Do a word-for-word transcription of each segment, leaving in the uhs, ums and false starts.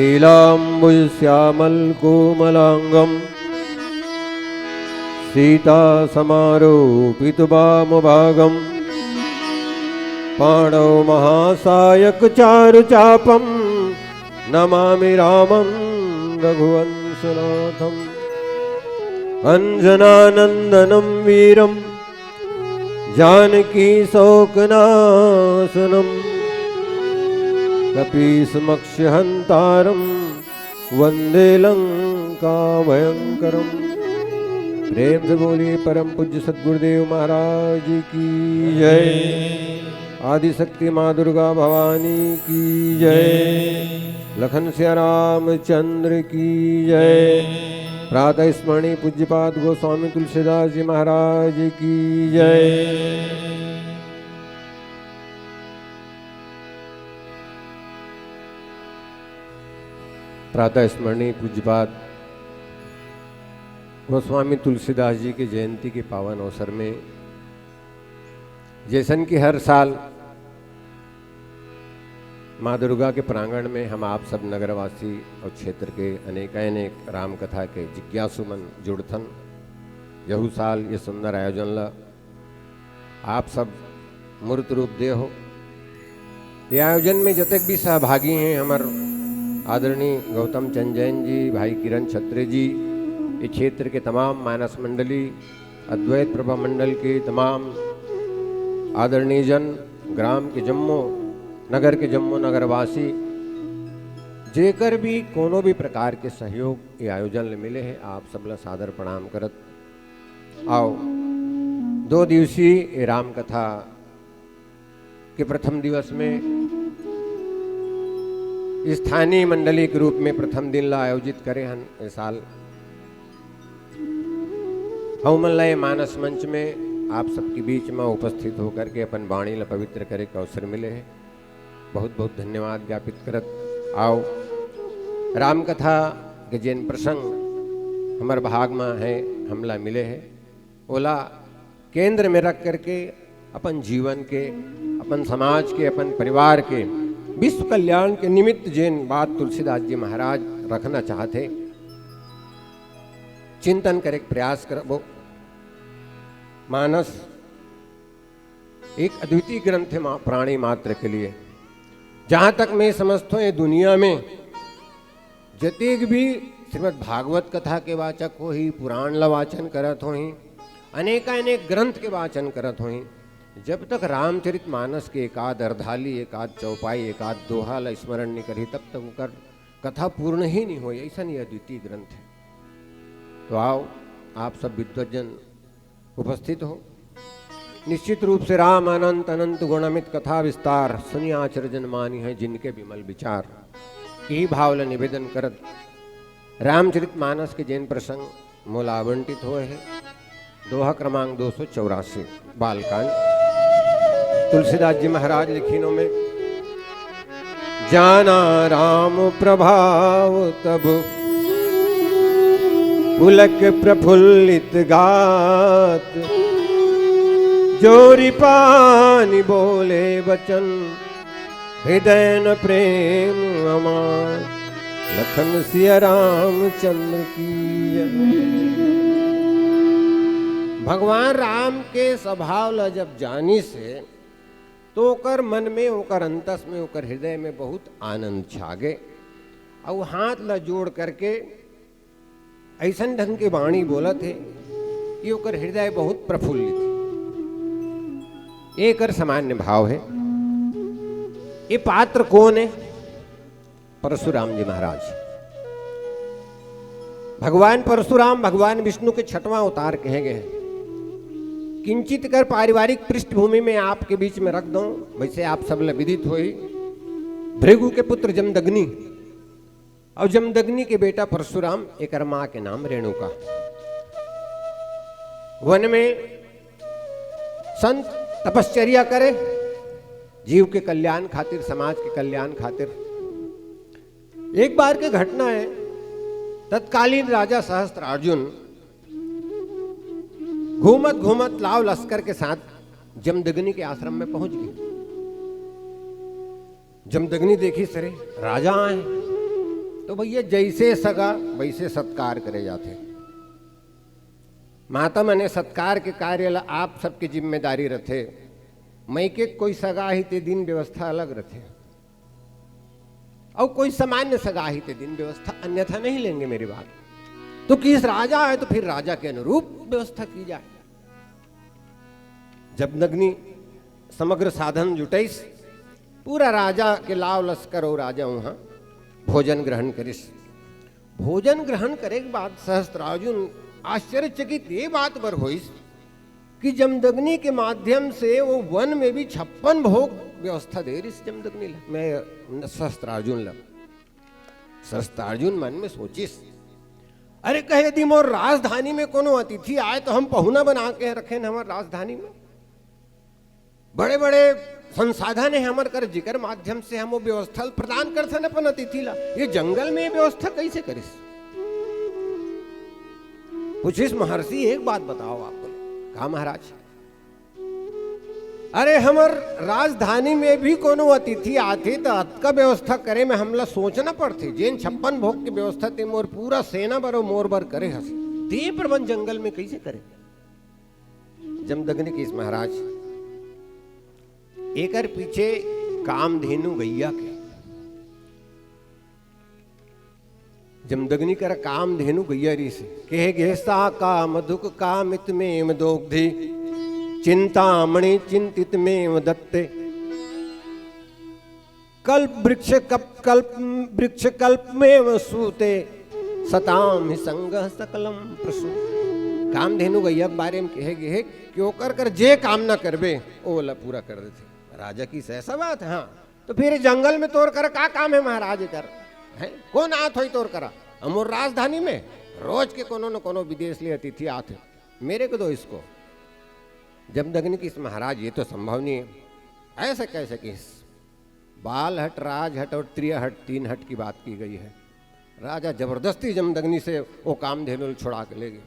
नीलाम्बुजश्यामलकोमलाङ्गं सीतासमारोपितवामभागं पाणौ महासायकचारुचापं नमामि रामं रघुवंशनाथम्। अञ्जनानन्दनं वीरं जानकीशोकनाशनम् कपीशमक्षिहन्तारं वन्दे लङ्काभयङ्करम्। प्रेम से बोलिए परम पूज्य सद्गुरुदेव महाराज की जय। आदिशक्ति माँ दुर्गा भवानी की जय। लखन सिया रामचंद्र की जय। प्रातः स्मरणीय पूज्यपाद गोस्वामी तुलसीदास जी महाराज की जय। प्रातः स्मरणीय पूज्यपाद गोस्वामी तुलसीदास जी के जयंती के पावन अवसर में, जैसन कि हर साल माँ दुर्गा के प्रांगण में हम आप सब नगरवासी और क्षेत्र के अनेकानेक राम कथा के जिज्ञासु मन जुड़थन, यहू साल ये सुंदर आयोजन ला आप सब मूर्त रूप दे हो। ये आयोजन में जतेक भी सहभागी हैं, हमर आदरणीय गौतम चंद जैन जी, भाई किरण छत्री जी, ये क्षेत्र के तमाम मानस मंडली, अद्वैत प्रभा मंडल के तमाम आदरणीय जन, ग्राम के जम्मो, नगर के जम्मो नगरवासी, जेकर भी कोनो भी प्रकार के सहयोग ये आयोजन ले मिले हे, आप सब ला सादर प्रणाम करत आओ, दो दिवसीय ये राम कथा के प्रथम दिवस में स्थानीय मंडली के रूप में प्रथम दिन ला आयोजित करे हन ए साल। हमन ला ये मानस मंच में आप सबके बीच में उपस्थित होकर के अपन वाणी ला पवित्र करे के अवसर मिले हे, बहुत बहुत धन्यवाद ज्ञापित करत आओ, राम कथा के जेन प्रसंग हमर भाग में है, हमला मिले हे, ओला केंद्र में रख करके अपन जीवन के, अपन समाज के, अपन परिवार के विश्व कल्याण के निमित्त जेन बात तुलसीदास जी महाराज रखना चाहते, चिंतन करे के प्रयास करबो। मानस एक अद्वितीय ग्रंथ है मा-, प्राणी मात्र के लिए। जहाँ तक मैं समझता हूँ, ये दुनिया में जतेक भी श्रीमद् भागवत कथा के वाचक होही, पुराण ला वाचन करत होही, अनेकानेक ग्रंथ के वाचन करत होही, जब तक रामचरित मानस के एकाध अर्धाली, एकाध चौपाई, एकाध दोहा ला स्मरण नहीं करही, तब तक ओकर कथा पूर्ण ही नहीं होई। ऐसा नहीं अद्वितीय ग्रंथ है। तो आओ, आप सब विद्वजन उपस्थित हो। निश्चित रूप से राम अनंत अनंत गुणमित कथा विस्तार, सुनि आचर जन मानिहैं जिनके विमल विचार। यही भाव ला निवेदन करत रामचरित मानस के जेन प्रसंग मोला आवंटित होए हे, दोहा क्रमांक दो सौ चौरासी, बालकांड। तुलसीदास जी महाराज लिखिनो में, जाना राम प्रभाव तब पुलक प्रफुल्लित गात, जोरि पानि बोले बचन हृदय न प्रेम अमार। लखन सिया रामचंद्र की जय। भगवान राम के स्वभाव ला जब जानिस हे, तो ओकर मन में, ओकर अंतस में, ओकर हृदय में बहुत आनंद छा गे। अउ हाथ ला जोड़ करके अइसन ढंग के वाणी बोलत हे कि ओकर हृदय बहुत प्रफुल्लित हे। एकर सामान्य भाव हे। ये पात्र कोन हे? परशुराम जी महाराज। भगवान परशुराम भगवान विष्णु के छठवां अवतार कहे गए हैं। किंचित कर पारिवारिक पृष्ठभूमि में आपके बीच में रख दो, वैसे आप सब ले विदित होई। भृगु के पुत्र जमदग्नि, और जमदग्नि के बेटा परशुराम, एकर माँ के नाम रेणुका। वन में संत तपश्चर्या करे, जीव के कल्याण खातिर, समाज के कल्याण खातिर। एक बार के घटना है, तत्कालीन राजा सहस्त्रार्जुन घूमत घूमत लाव लश्कर के साथ जमदग्नि के आश्रम में पहुंच गए। जमदग्नि देखिस, अरे, राजा आए। तो भैया, जैसे सगा वैसे सत्कार करे जाथे। माता मने सत्कार के कार्य ला आप सबके जिम्मेदारी रथे। मइके कोई सगा ही ते दिन व्यवस्था अलग रथे, और कोई सामान्य सगा ही ते दिन व्यवस्था अन्यथा नहीं लेंगे मेरी बात। तो किस राजा है तो फिर राजा के अनुरूप व्यवस्था की जाए। जमदग्नि समग्र साधन जुटइस, पूरा राजा के लाव लस्कर, और राजा वहां भोजन ग्रहण करिस। भोजन ग्रहण करे के बाद सहस्त्रार्जुन आश्चर्यचकित ये बात बर होइस कि जमदग्नि के माध्यम से वो वन में भी छप्पन भोग व्यवस्था दे रिस जमदग्नि ला, मैं सहस्त्रार्जुन ला। सहस्त्रार्जुन मन में सोचिस, अरे कहे, यदि मोर राजधानी में कोनो अतिथि आए तो हम पहुना बना के रखेन हमर राजधानी में। बड़े बड़े संसाधन है हमर कर, जिकर माध्यम से हम वो व्यवस्था प्रदान करथन अपन अतिथि ला। ये जंगल में ये व्यवस्था कैसे करिस? पूछिस, महर्षि, एक बात बताओ आप। का महाराज? अरे, हमर राजधानी में भी कोनो अतिथि आथे, त अतका व्यवस्था करे में हमला सोचना पड़थे। जेन छप्पन भोग के व्यवस्था ते मोर पूरा सेना बर अउ मोर बर करे हस, ते प्रबंध जंगल में कैसे करे? जमदग्नि किहिस, महाराज, एकर पीछे कामधेनु गैया के जमदग्नि कर कामधेनु गैया रिहिसे। कहे गे, सा कामधुक् कामितमेव दोग्धि, चिंतामणि चिंतितमेव दत्ते। कल्प वृक्ष कप-, कल्प वृक्ष कल्पमेव सूते, सताम हि संगः सकलं प्रसूते। कामधेनु गैया के बारे में कहे गे हे कि ओकर कर जे कामना करबे, ओला पूरा कर देथे। राजा किहिस, ऐसा बात? हाँ। तो फिर जंगल में तोर कर का काम है महाराज कर? हैं? कौन आत होई तोर करा? अउ मोर राजधानी में रोज के कोनो न कोनो विदेश ले अतिथि आत है। मेरे को दो इसको। जमदग्नि किहिस, महाराज, ये तो संभव नहीं है। ऐसे कैसे किहिस? बाल हट, राज हट और त्रिय हट, तीन हट की बात की गई है। राजा जबरदस्ती जमदग्नि से वो कामधेनु छुड़ा के ले गए।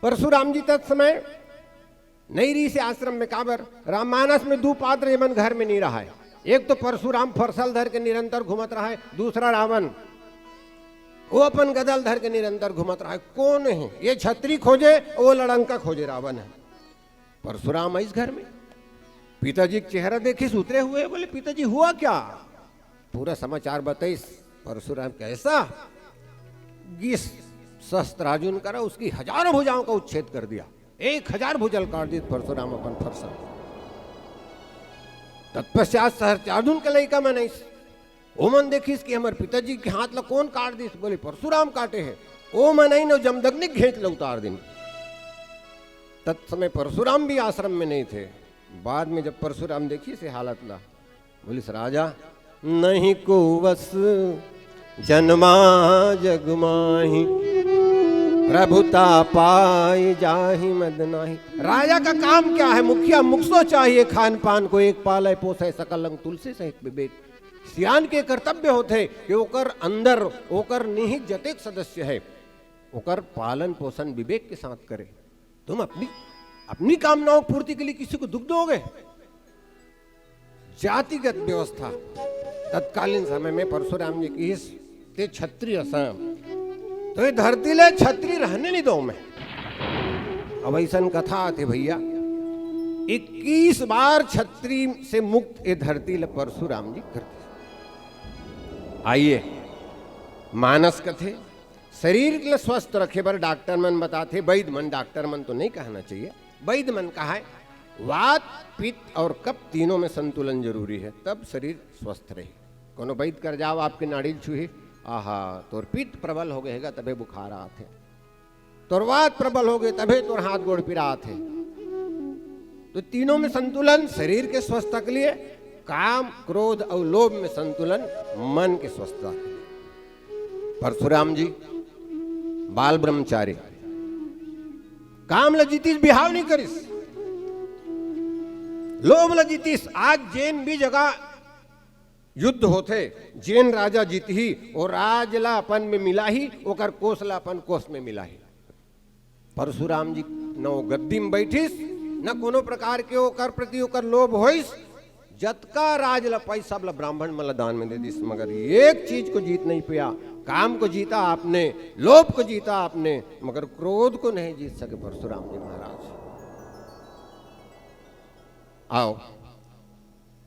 परशुराम जी तत्समय नइ रिहिसे आश्रम में। काबर? राममानस में दू पात्र जेमन घर में नइ रहय। एक तो परशुराम फरसा ल धर के निरंतर घूमत रहय, दूसरा रावण, वो अपन गदा ल धर के निरंतर घूमत रहय। कोन हे? ये छतरी खोजे, वो लड़ंका खोजे, रावण हे। परशुराम आइस घर में, पिताजी के चेहरा देखिस, उतरे हुए, बोले, पिताजी, हुआ क्या? पूरा समाचार बताइस। परशुराम, कैसा? गिस सहस्त्रार्जुन करा, उसकी हजारों भुजाओं का उच्छेद कर दिया। एक हजार भुजा ल काट दिस परशुराम अपन फरसा। तत्पश्चात सहस्त्रार्जुन के लइका मन आइस, ओमन देखिस कि हमर पिताजी के हाथ ला कोन काट दिस, बोले, परशुराम काटे हे। ओमन आइन अउ जमदग्नि के घेंच ला उतार दिन। तत्समय परशुराम भी आश्रम में नहीं थे। बाद में जब परशुराम देखिस ये हालत ला, बोलिस, राजा, नहीं को वस जन्मा जग माही, प्रभुता पाई जाहि मद नाही। राजा का काम क्या है? मुखिया मुख सो चाहिए खान पान को, एक पालय पोसय सकल अंग तुलसी सहित विवेक। सियान के कर्तव्य होथे कि ओकर अंदर, ओकर निहित जतेक सदस्य है, ओकर पालन पोषण विवेक के साथ करे। तुम अपनी, अपनी कामनाओं की पूर्ति के लिए किसी को दुख दोगे? जातिगत व्यवस्था तत्कालीन समय में परशुराम जी किहिस, ते छत्री अस, तो ये धरती ले छत्री रहने नहीं दो मैं। अब ऐसन कथा आथे भैया, इक्कीस बार छत्री से मुक्त ये धरती ले परशुराम जी कर दिस। आइए, मानस कथे, शरीर ल स्वस्थ रखे बर डॉक्टर मन बताथे, वैद्य मन, डॉक्टर मन तो नहीं कहना चाहिए, वैद्य मन कहाय, वात, पित्त और कफ तीनों में संतुलन जरूरी है, तब शरीर स्वस्थ रही। कोनो वैद्य कर जाओ, आपके नाड़ी ल छुही, आहा, तोर पित्त प्रबल हो गए हेगा, तबे बुखार आत है, तोर वात प्रबल हो गए, तबे तोर हाथ गोड़ पिरात है। तो तीनों में संतुलन शरीर के स्वस्थता के लिए, काम, क्रोध और लोभ में संतुलन मन के स्वस्थता के लिए। परशुराम जी बाल ब्रह्मचारी, काम ल जीतिस, बिहाव नहीं करिस, लोभ ल जीतिस। आज जेन भी जगह युद्ध होथे, जेन राजा जीतही, वो राज ला अपन में मिलाही, ओकर कोष ला अपन कोष में मिलाही। परशुराम जी न वो गद्दी में बैठिस, न कोनो प्रकार के ओकर प्रति ओकर लोभ होइस। जतका राज ल पाइस, सब ल ब्राह्मण मन ल दान में दे दिस, मगर एक चीज को जीत नहीं पाया। काम को जीता आपने, लोभ को जीता आपने, मगर क्रोध को नहीं जीत सके परशुराम जी महाराज। आओ,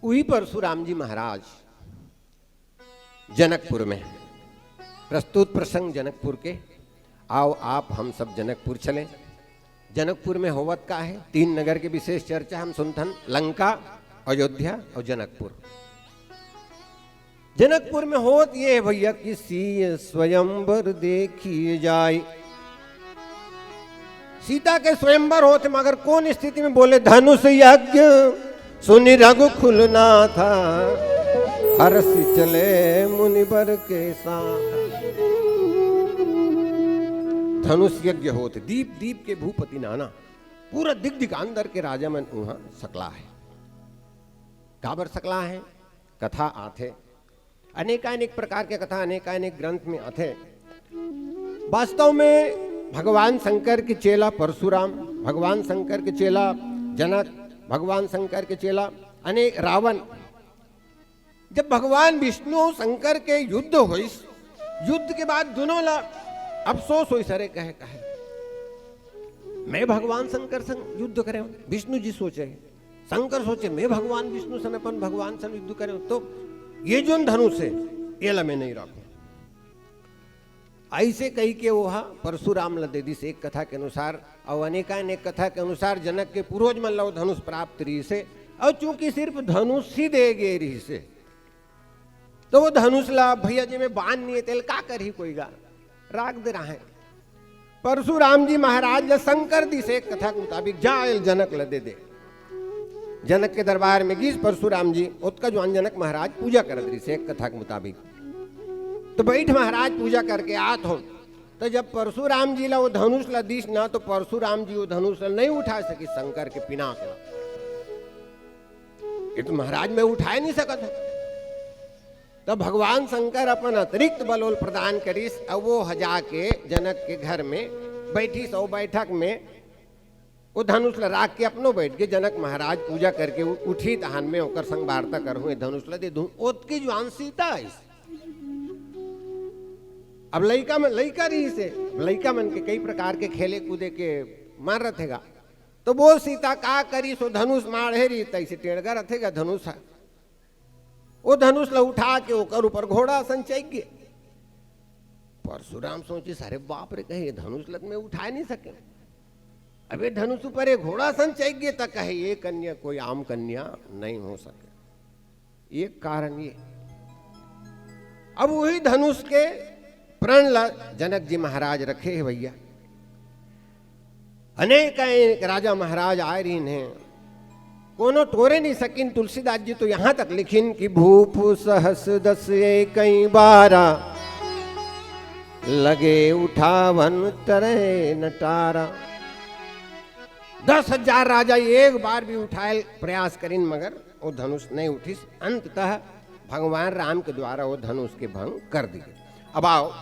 वही परशुराम जी महाराज जनकपुर में, प्रस्तुत प्रसंग जनकपुर के। आओ, आप हम सब जनकपुर चलें। जनकपुर में होवत का है? तीन नगर के विशेष चर्चा हम सुनथन, लंका, अयोध्या और जनकपुर। जनकपुर में होत ये है भैया कि सीय स्वयंवर देखिए जाय। सीता के स्वयंवर होत हे, मगर कौन स्थिति में? बोले, धनुष यज्ञ सुनि रघुकुल नाथा, हरषि चले मुनिवर के साथ। धनुष यज्ञ होत, दीप दीप के भूपति नाना, पूरा दिग दिगांतर के राजा मन उहाँ सकला हे। काबर सकला हे? कथा आथे, अनेकानेक प्रकार के कथा अनेकानेक ग्रंथ में आथे। वास्तव में भगवान शंकर के चेला परशुराम, भगवान शंकर के चेला जनक, भगवान शंकर के चेला अनेक रावण। जब भगवान विष्णु शंकर के युद्ध होइस, युद्ध के बाद दोनों ला अफसोस होइस, अरे कहे कहे मैं भगवान शंकर संग युद्ध करे, विष्णु जी सोचे, शंकर सोचे, मैं भगवान विष्णु सन अपन भगवान सन युद्ध करे, तो ये जोन धनुष है, ये ला मैं नहीं रखूं। ऐसे कही के वो हा परशुराम ला दे दिस एक कथा के अनुसार, और अनेकानेक कथा के अनुसार जनक के पूर्वज मन ला वो धनुष प्राप्त रहिस हे, और चूंकि सिर्फ धनुष ही दे गे रहिस हे, तो वो धनुष ला, भैया जी में बाण नहीं हे, तेल का करही कोई गा, राख दे रहा है। परशुराम जी महाराज ला शंकर दिस एक कथा के मुताबिक, जा एल जनक ला दे दे। जनक के दरबार में गिस परशुराम जी, ओतका जुआन जनक महाराज पूजा करत रहिस एक कथा के मुताबिक। तो बैठ महाराज, पूजा करके आत हो। तो जब परशुराम जी ला वो धनुष ला दिस ना, तो परशुराम जी वो धनुष ला नहीं उठा सकिस शंकर के पिनाक ला। ये तो महाराज मैं उठाए नहीं सकत हूं। तब भगवान शंकर अपन अतिरिक्त बल ओल प्रदान करिस, अउ वो ह जाके जनक के घर में बैठिस, अउ बैठक में वो धनुष ल राख के अपनो बैठ गे। जनक महाराज पूजा करके उ-, उठी, तहान में ओकर संग वार्ता करहूं, ये धनुष ल दे दूं। ओतकी जुआन सीता आइस। अब लइका मन, लइका रहिस हे, लइका मन के कई प्रकार के खेले कूदे के मन रथे गा। तो वो सीता का करिस, वो धनुष माढ़े रहिस, तइसे टेड़गा रथे गा धनुष ह। वो धनुष ल उठा के ओकर ऊपर घोड़ा असन चढ़ गे। परशुराम सोचिस, अरे बाप रे, कहे ये धनुष ल त मैं उठा नहीं सके, अब ये धनुष ऊपर ये घोड़ा असन चढ़ गे, त कहे ये कन्या कोई आम कन्या नहीं हो सके। ये कारण ये। अब वही धनुष के प्रण ल जनक जी महाराज रखे हे भैया। अनेक, अनेक राजा महाराज आए रहिन हे, कोनो टोरे नहीं सकिन। तुलसीदास जी तो यहां तक लिखिन कि भूप सहस दस एकइ बारा, लगे उठावन तरह न टारा। दस हजार राजा एक बार भी उठाए प्रयास करिन, मगर वो धनुष नहीं उठिस। अंततः भगवान राम के द्वारा वो धनुष के भंग कर दिए। अब आओ,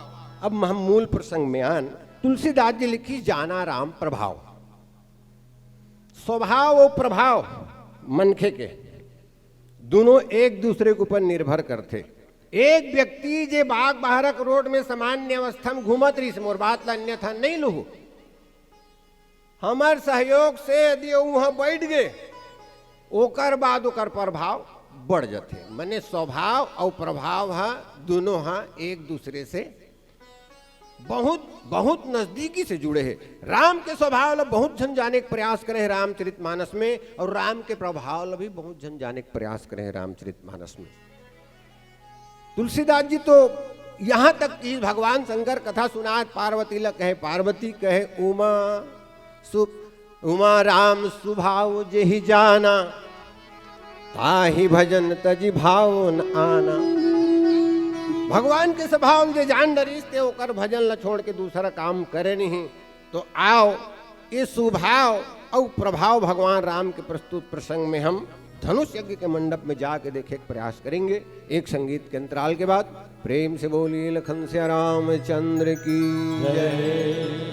अब हम मूल प्रसंग में आन। तुलसीदास जी लिखिस जाना राम प्रभाव। स्वभाव अउ प्रभाव मनखे के दोनों एक दूसरे के ऊपर निर्भर करथे। एक व्यक्ति जे बाग बाहरक रोड में सामान्य अवस्था में घूमत रहिस, मोर बात ला अन्यथा नहीं लुहू, हमर सहयोग से यदि उहां बैठ गे, ओकर बाद ओकर प्रभाव बढ़ जथे। मने स्वभाव अउ प्रभाव ह, दोनों ह एक दूसरे से बहुत, बहुत नजदीकी से जुड़े हे। राम के स्वभाव ला बहुत झन जाने के प्रयास करे हे रामचरितमानस में, अउ राम के प्रभाव ला भी बहुत झन जाने के प्रयास करे हे रामचरितमानस में। तुलसीदास जी तो यहां तक कि भगवान शंकर कथा सुनात, पार्वती ला कहे, पार्वती कहे, उमा सु-, उमा राम सुभाव जेहि जाना, ताहि भजन तजि भाव न आना। भगवान के स्वभाव जे जान डरिस, ते ओकर भजन ला छोड़ के दूसरा काम करे नहीं। तो आओ, ये सुभाव अउ प्रभाव भगवान राम के प्रस्तुत प्रसंग में हम धनुष यज्ञ के मंडप में जाके देखे के प्रयास करेंगे। एक संगीत के अंतराल के बाद प्रेम से बोलिए लखन सिया रामचंद्र की जय।